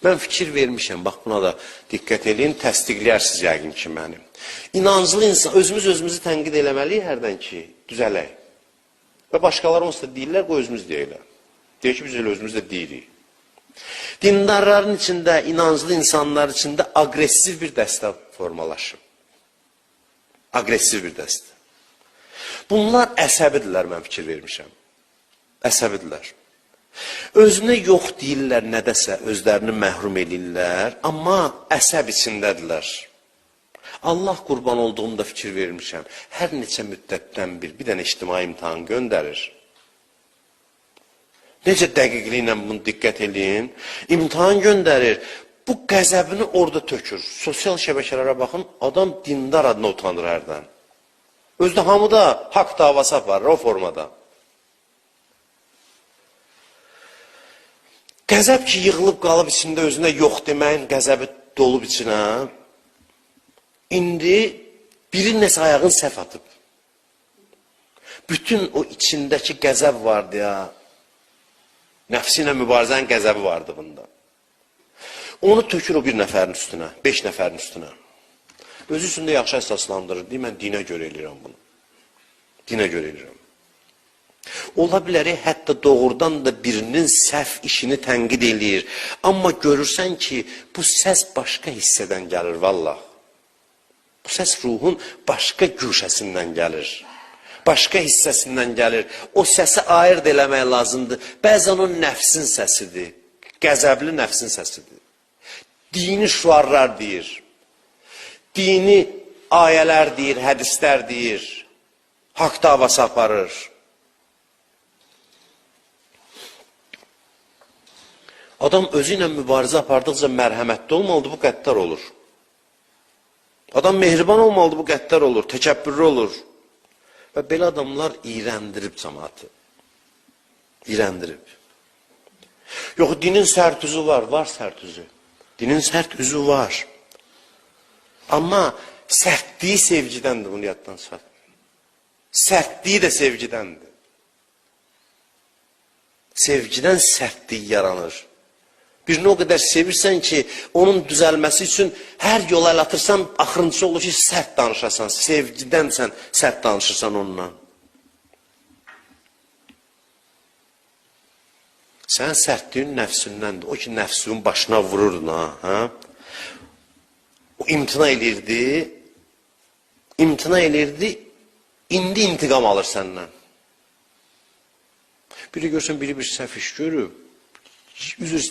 Mən fikir vermişəm, bax buna da diqqət eləyin, təsdiqləyərsiniz yəqin ki məni. İnanclı insan, özümüz özümüzü tənqid eləməliyik hərdən ki, düzələk. Və başqaları onsuz da deyirlər, qoy özümüz deyirlər. Deyir ki, biz elə özümüz də deyirik. Dindarların içində, inanclı insanlar içində aqressiv bir dəstə formalaşıb. Aqressiv bir dəstə. Bunlar əsəbidirlər, mən fikir vermişəm. Əsəbidirlər. Özünə yox deyirlər nədəsə, özlərini məhrum eləyirlər, amma əsəb içindədirlər. Allah qurban olduğum da fikir vermişəm. Hər neçə müddətdən bir dənə ictimai imtahan göndərir. Necə dəqiqliklə bunu diqqət eləyin. İmtahan göndərir. Bu qəzəbini orada tökür. Sosial şəbəkələrə baxın, adam dindar adına utanır hərdən. Özdə hamı da haqq davası aparır o formada. Qəzəb ki, yığılıb qalıb içində özünə yox deməyin qəzəbi dolub içinə. İndi biri nəsə ayağını səhv atıb. Bütün o içindəki qəzəb vardı ya. Nəfsi ilə mübarizənin qəzəbi vardı bunda. Onu tökür o bir nəfərin üstünə, 5 nəfərin üstünə. Özü üçün də yaxşı əsaslandırır. Deyir, mən dinə görə eləyirəm bunu. Dinə görə eləyirəm. Ola bilər, hətta doğrudan da birinin səhv işini tənqid eləyir. Amma görürsən ki, bu səs başqa hissədən gəlir vallah. Bu səs ruhun başqa güşəsindən gəlir. Başqa hissəsindən gəlir. O səsi ayırt eləmək lazımdır. Bəzən o nəfsin səsidir. Qəzəbli nəfsin səsidir. Dini şüarlar deyir. Dini ayələr deyir, hədislər deyir. Haqq davası aparır. Adam özü ilə mübarizə apardıqca mərhəmətli olmalıdır, bu qəddar olur. Adam mehriban olmalıdır, bu qəddar olur, təkəbbürlü olur. Və belə adamlar iyrəndirib cəmaatı. İyrəndirib. Yox, dinin sərt üzü var, var sərt üzü. Dinin sərt üzü var. Amma sərtliyi sevgidəndir, bunu yaddan çıxartmayın. Sərtliyi də sevgidəndir. Sevgidən sərtlik yaranır. Birini o qədər sevirsən ki, onun düzəlməsi üçün hər yola əl atırsan, axırıncı olur ki, sərt danışasan, sevgidən sən sərt danışırsan onunla. Sənin sərtliyin nəfsindəndir. O ki, nəfsinin başına vururdun, ha? O imtina elirdi, indi intiqam alır səndən. Biri görsən, biri bir səhv iş görüb, üzr istəyir.